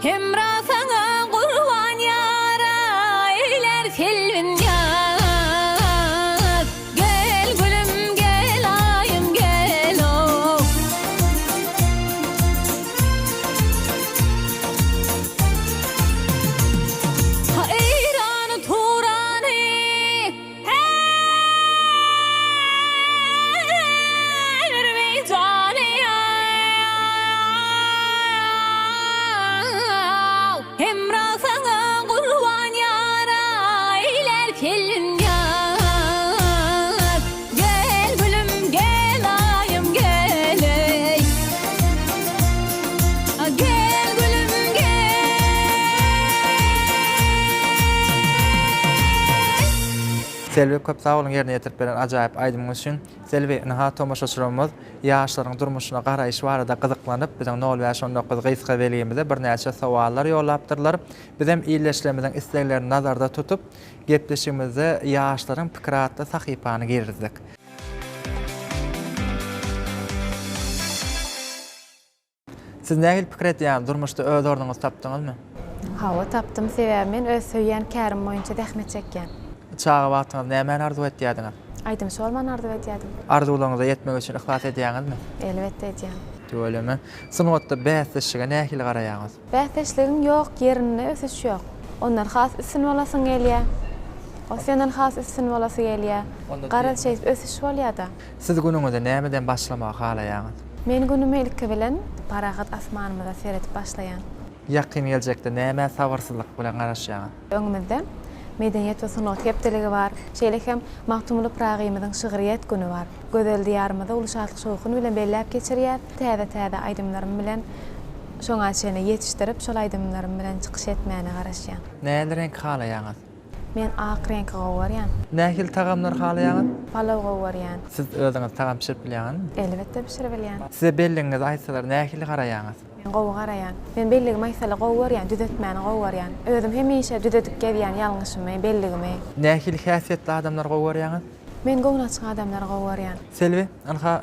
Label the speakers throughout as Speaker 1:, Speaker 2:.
Speaker 1: Hemra saňa gurban ýara eýlär selbin ýaz. Gel gülüm gel aýym gel ow. Ha Eýrany Turany Azerbaýjany Hemra saňa gurban ýara eýlär gelin ýar Gel gülüm gel aýym gel eý Gel gülüm gel.
Speaker 2: Selbi köp sag boluň ýerine ýetirip beren ajaýyp aýdymyňyz üçin. Selbi ynha tomaşaçylarymyz ýaşlaryň durmuşyna garaýşy barada gyzyklanyp biziň nol bäş 19 gysga belgimize birnäçe sowallar ýollapdyrlar. Bizem ildeşlerimiziň isleglerini nazarda tutup gepleşigimizde ýaşlaryň pikiri atly sahypany girizdik. Siz nähili pikir edýäňiz, durmuşda öz ornuňyzy tapdyňyzmy?
Speaker 3: Hawa, tapdym. Sebäbi men öz söýýän kärim boýunça zähmet çekýän.
Speaker 2: Çaga wagtyňyz nämäni arzuw etýärdiňiz?
Speaker 3: Aýdymçy bolmany arzuw edýärdim.
Speaker 2: Arzuwlaryňyza ýetmek üçin yhlas edýäňizmi?
Speaker 3: Elbetde edýän.
Speaker 2: Tüweleme. Sungatda bäsdeşlige nähili garaýaňyz?
Speaker 3: Bäsdeşligiň ýok ýerinde ösüş ýok. Ondan has üstün bolasyň gelýär. O senden has üstün bolasy gelýär. Garaz şeýdip ösüş bolýar-da.
Speaker 2: Siz günüňizi nämeden başlamagy halaýaňyz?
Speaker 3: Men günümi ilki bilen parahat asmanymyza seredip başlaýan.
Speaker 2: Ýakyn geljekde nämä sabyrsyzlyk bilen garaşýaňyz?
Speaker 3: Öňümizde Medeniýet we sungat hepdeligi bar. Şeýle hem Magtymguly Pyragymyzyň şygryýet güni bar. Gözel Diýarymyzy uly şatlyk-şowhun bilen belläp geçirýäs. Täze-täze aýdymlarym bilen şoňa çenli ýetişdirip, şol aýdymlarym bilen çykyş etmäne garaşýan.
Speaker 2: Näli reňki halaýaňyz?
Speaker 3: Men ak reňki gowy görýän.
Speaker 2: Nähili tagamlary halaýaňyz?
Speaker 3: Palaw gowy görýän.
Speaker 2: Siz özüňiz tagam bişirip bilýäňizmi?
Speaker 3: Elbetde bişirip bilýän.
Speaker 2: Size belligiňizi aýtsalar nähili garaýaňyz?
Speaker 3: Men gowy garaýan. Men belligimi aýtsalar gowy görýän, düzetmäni gowy görýän. Özüm hemişe düzedip gezýän ýalňyşymy, belligimi.
Speaker 2: Nähili häsiýetli adamlary gowy görýäňiz?
Speaker 3: Men göwnaçyk adamlary gowy görýän.
Speaker 2: Selbi, ynha,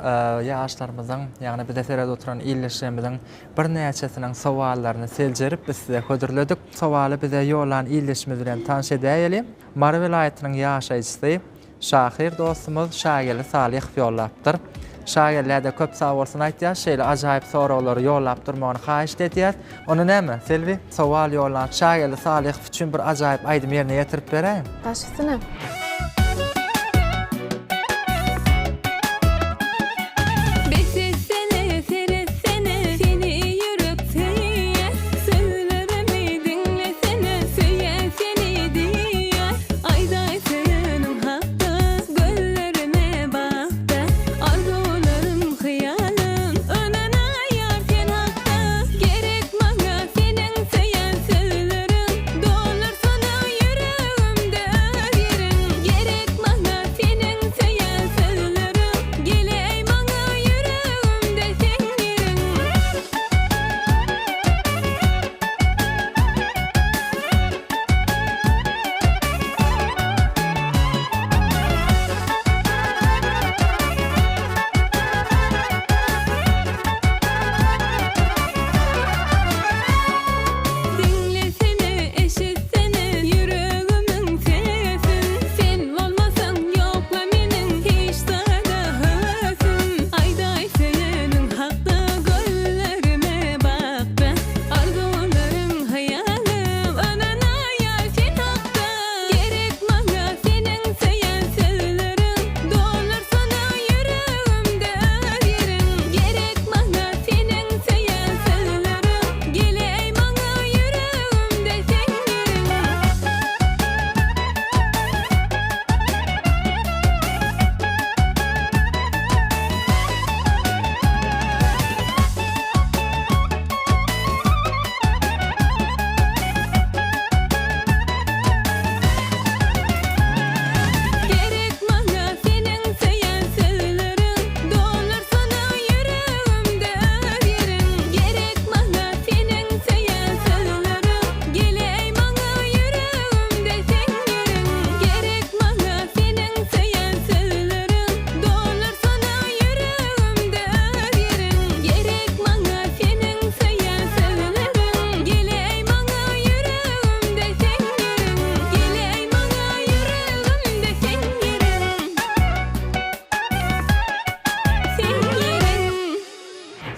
Speaker 2: ýaşlarymyzyň, ýagny bize seredip oturan ildeşlerimiziň birnäçesiniň sowallaryny seljerip biz size hödürledik. Sowaly bize ýollan ildeşimiz bilen tanyş edäýeli. Mary welaýatynyň ýaşaýjysy, şahyr dostumyz Şageldi Salyhow ýollapdyr. Şageldä-de köp sag bolsun aýtýas, şeýle ajaýyp soraglary ýollap durmagyny haýyşt edýäs. Onda näme, Selbi, sowal ýollan Şageldi Salyhow üçin bir ajaýyp aýdym ýerine ýetirip beräýiň.
Speaker 3: Baş üstüne.
Speaker 1: Bes etsene, seretsene, seni ýürek söýýär. Sözlerimi diňlesene, söýýän seni diýýär. Aýdaý söýeniň hakda, gözlerime bak-da. Arzuwlarym, hyýalym, ynanaýar sen hakda. Gerek maňa seniň söýen sözleriň, Doldursana ýüregimde öz ýeriň.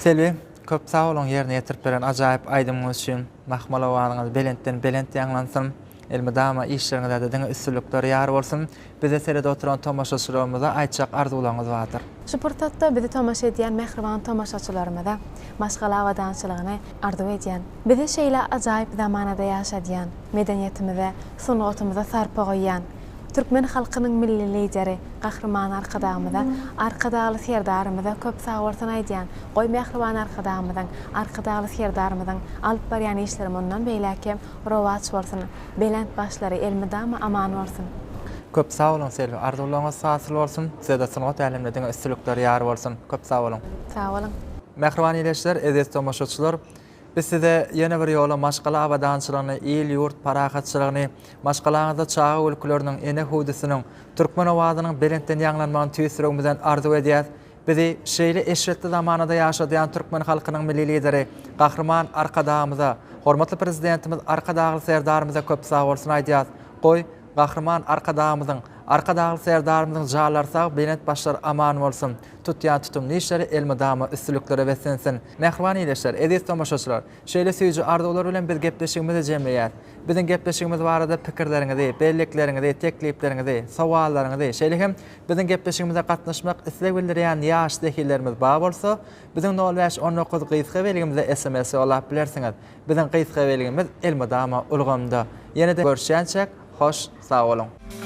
Speaker 2: Selbi, köp sag boluň ýerine ýetirip beren ajaýyp aýdymyňyz üçin. Mahmal owazyňyz belentden belent ýaňlansyn. Elmydama işleriňizede diňe üstünlikler ýar bolsun. Bize seredip oturan tomaşaçylarymyza aýtjak arzuwlaryňyz bardyr.
Speaker 3: Şu pursatda bizi tomaşa edýän mähriban tomaşaçylarymyza maşgala abadançylygyny arzuw edýän. Bizi şeýle ajaýyp zamanada ýaşadýan, medeniýetimize, sungatymyza sarpa goýýan, türkmen halkynyň Milli Lideri Gahryman Arkadagymyza, Arkadagly Serdarymyza köp sagbolsun aýdýan. Goý mähriban Arkadagymyzyň, Arkadagly Serdarymyzyň alyp barýan işleri mundan beýläk hem rowaç bolsun, belent başlary elmydama aman bolsun!
Speaker 2: Köp sag boluň Selbi arzuwlaryňyz hasyl bolsun sizede sungat äleminde diňe üstünlikler ýar bolsun köp sag boluň.
Speaker 3: Sag boluň.
Speaker 2: Mähriban ildeşler, eziz tomaşaçylar! Biz size ýene bir ýola maşgala abadançylygyny, il-ýurt parahatçylygyny, maşgalaňyzda çaga gülküleriniň, ene hüwdüsiniň, türkmen owazynyň belentden ýaňlanmagyny tüýs ýüregimizden arzuw edýäs. Bizi şeýle eşretli zamanada ýaşadýan türkmen halkynyň Milli Lideri Gahryman Arkadagymyza, hormatly Prezidentimiz Arkadagly Serdarymyza köp sagbolsun aýdýas. Goý, Gahryman Arkadagymyzyň, Arkadagly Serdarymyzyň janlary sag, belent başlary aman bolsun! Tutýan tutumly işleri elmydama üstünliklere beslensin! Mähriban ildeşler, eziz tomaşaçylar! Şeýle süýji arzuwlar bilen biz gepleşigimizi jemleýäs. Biziň gepleşigimiz barada pikirleriňizi, bellikleriňizi, teklipleriňizi, sowallaryňyzy, şeýle hem biziň gepleşigimize gatnaşmak isleg bildirýän ýaş zehinlerimiz bar bolsa, biziň nol bäş 19 gysga belgimize sms ýollap bilersiňiz. Biziň gysga belgimiz elmydama ulgamda. Ýene-de görüşýänçäk, hoş sag boluň!